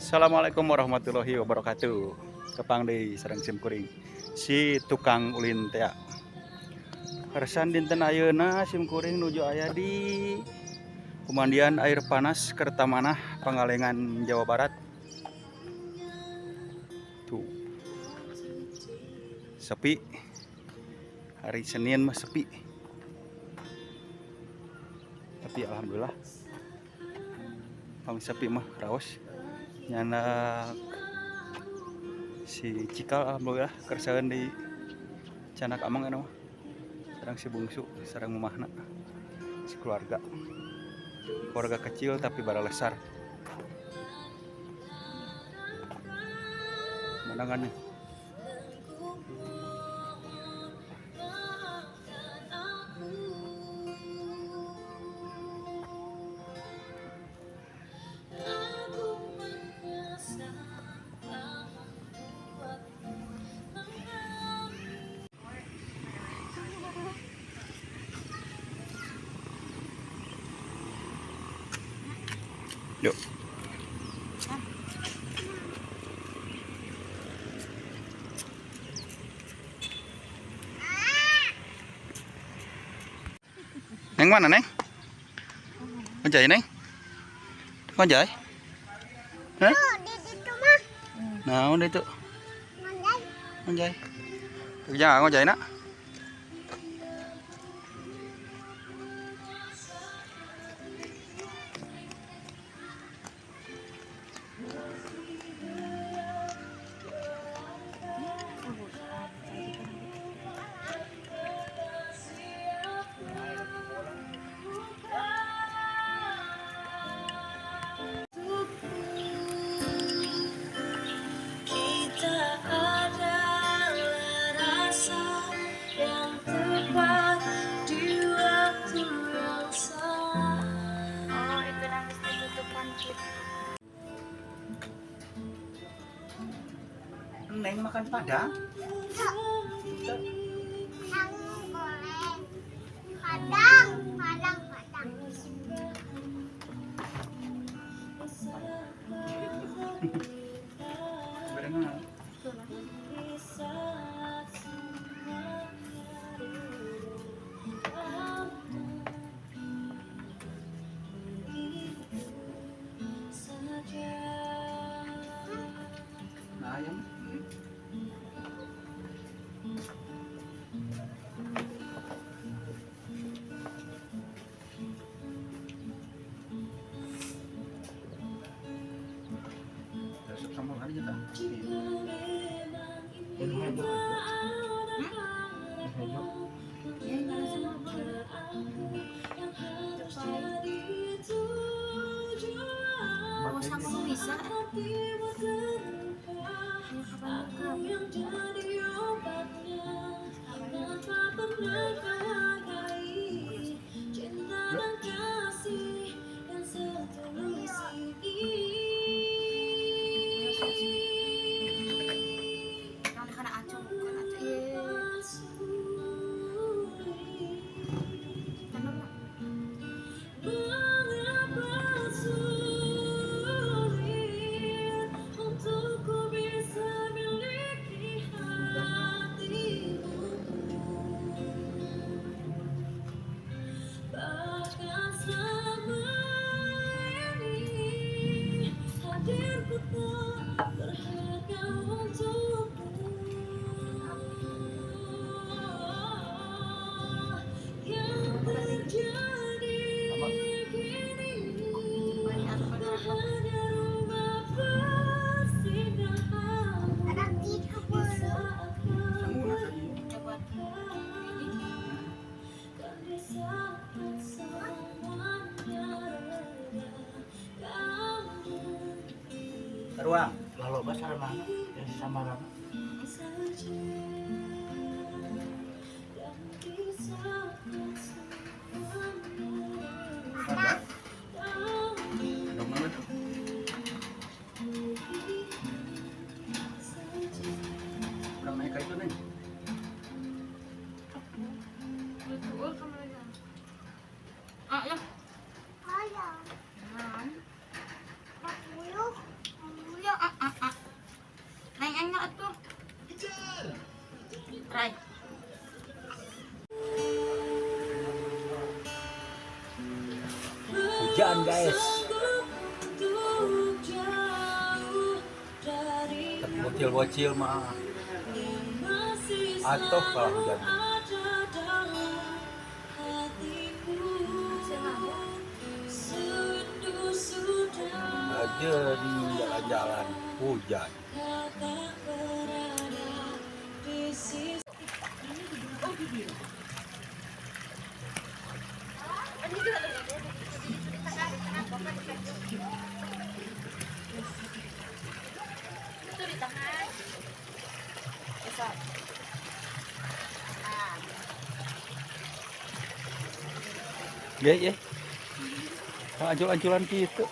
Assalamualaikum warahmatullahi wabarakatuh. Kepang deui sareng sim kuring si tukang ulin tea. Kersan dinten ayeuna sim kuring nuju aya di pemandian air panas Kertamanah, Pangalengan, Jawa Barat. Tuh. Sepi. Hari Senin mah sepi. Tapi alhamdulillah pang sepi mah raos. Nyandak si Cikal, alhamdulillah kersaeun di candak amang eta mah. Sareng si bungsu, sareng mamahna. Si keluarga. Keluarga kecil tapi baralesar. Pemandangannya. Yuk. Neng mana, Neng? Ngojay, Neng? Ngojay? Hah? Di situ mah. Naon itu? Ngojay. Ngojay. Jangan ngojay, Nak. Kita adalah rasa yang tepat di waktu yang salah. Oh, itu nangis ditutupan klip. Neng makan padang? Yang goreng. Padang, padang, padang. Barengan. Di saat semuanya reda, begitu saja. Nah, ayam. Resep sambal hari kita. Jika memang ini tak ada harapan, mengapa aku yang harus jadi tujuan? Oh, sama bisa. Hatimu terluka, aku yang jadi obatnya. Tanpa pernah kau hargai cinta dan kasih yang setulus ini. Yang kana acung, bukan acung. Iya. Tanam. Mengapa sulit untukku bisa miliki hatimu? Bahkan selama ini hadirku tak berharga untukmu. Yang terjadi kini hanya rumah persinggahanmu. Padang itu Di boleh. saat kau Coba. Dan di saat semuanya reda, kau Ruang. Lalu basar mana? Yang sama rama. saja. Dan di saat semuanya reda, kau Dong mana tuh? saja. Kurang naik itu, Neng. Betul kamu lagi. Ah, ya. Ayam. Nah. 40, 40. Hujan guys. Untuk jauh dari Bocil-bocil mah masih atuh kalau hujan. ada dalam hatiku. Sendu sudah Aja di jalan-jalan hujan. kau tak berada di sisi. Itu di tangan. Bisa. Ya ya. Ancul-anculan gitu.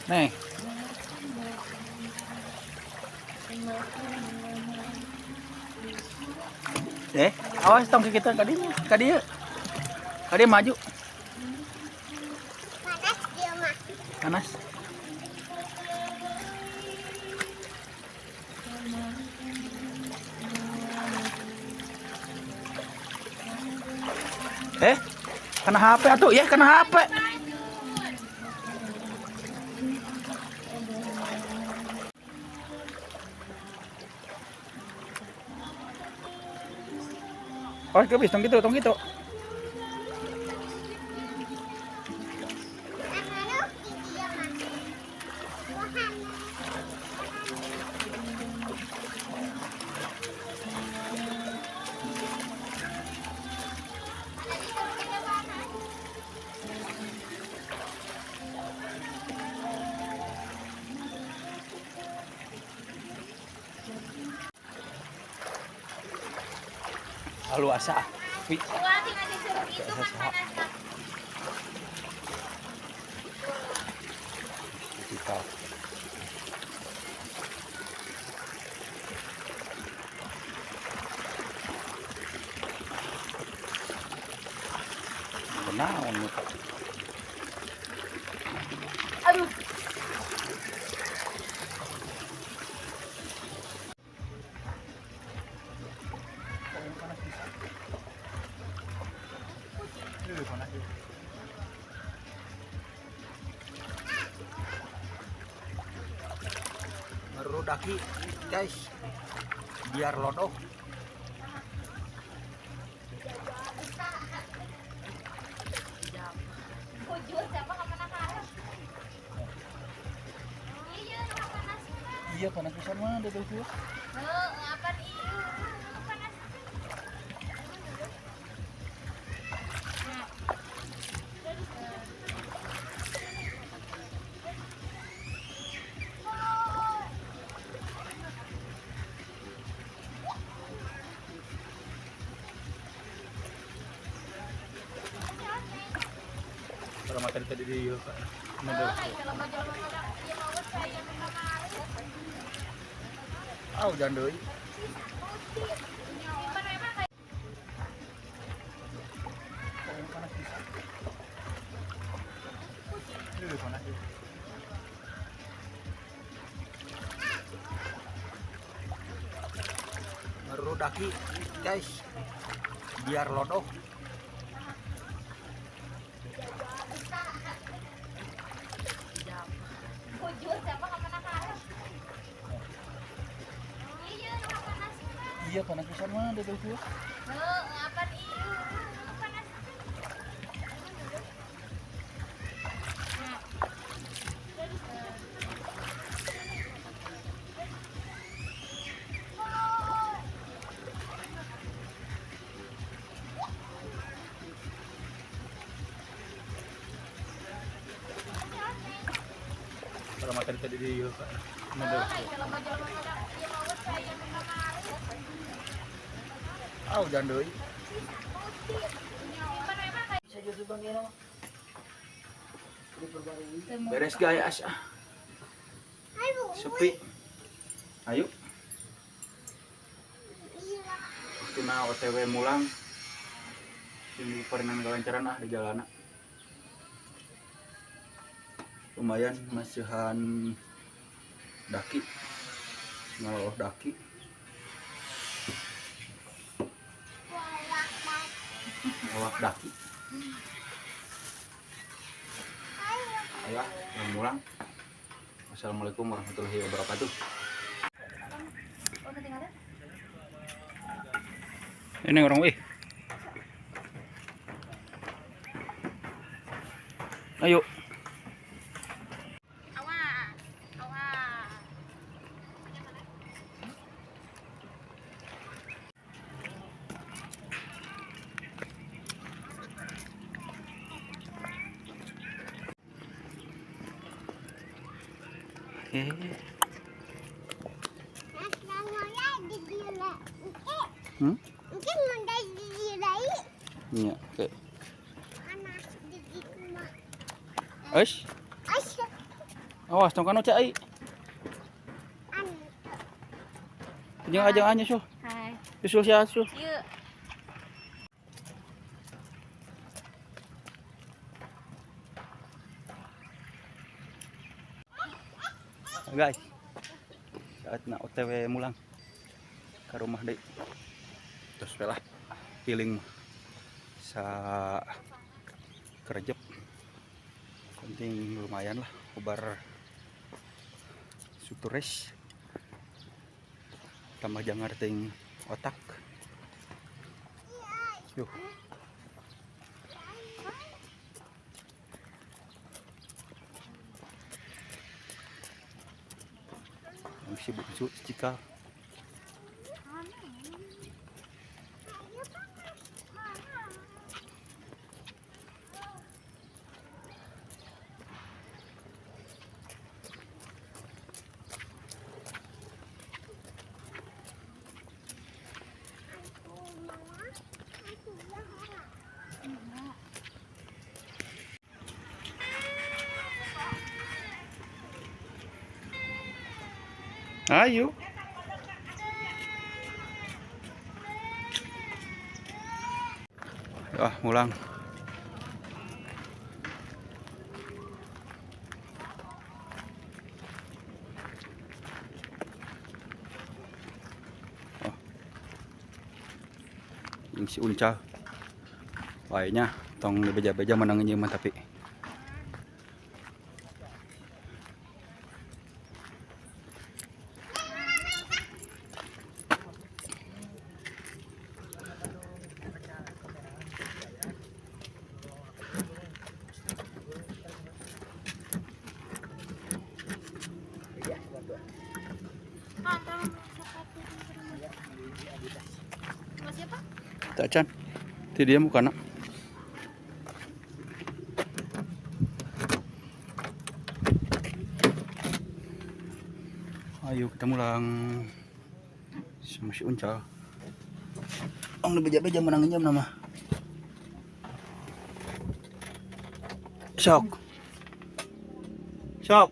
Nih. Awas tong ke kita kadinya, kadieu. Kadieu maju. Panas dia mah. Panas. Kena HP atuh ya, kena HP. Oh, kebis tong gitu, tong gitu. Anu dia mah. Wah. Lalu asa. Wih, Wah, tinggal disuruh itu kan panas kan. kita. Kenaon muka. Aduh. Baru daki guys, biar lodoh. Kujur siapa kemana kalah? Iya, panas. Iya panas pisan mah ada tuh. Heeh, apaan iya? Panas. Kalau makan tadi di ieu Pak. Ah, hujan deui. Baru daki guys, biar lodoh. Kujur siapa kemana kalah? Iya, panas. Iya panas pisan mah ada tuh. Heeh, apaan iya? Panas. Tadi tadi di ieu Pak. Ah, hujan deui. Beres guys ah. Sepi. Ayo. Waktuna OTW mulang. Sini paringan galancaran ah di jalan. Lumayan masihan daki. Ngaloh daki. Ngaloh daki. Ayo ah, yang mulang. Wassalamualaikum warahmatullahi wabarakatuh. Ini orang wih. Ayo. Awas, awas. Oke. Hmm? Iya, oke. Eish. Awas tong kanu cai. Jeung aja nyusul. Hai. Nyusul sia nyusul. Yuk. Guys. Saatna OTW mulang ke rumah deui. Terus we lah piling sa kerejep. Penting lumayan lah ubar sutures tambah jangar ting otak. Yuh. Yang sibuk cikal. Ayo. Ah, mulang. Oh. Yung si Unca. Kayaknya tong beja-beja menang mah tapi. Siapa? Tak can. Ti dia bukan nak. Ayo kita mulang sama si Uncal. Ang beja-beja menang jam nama. Sok. Sok.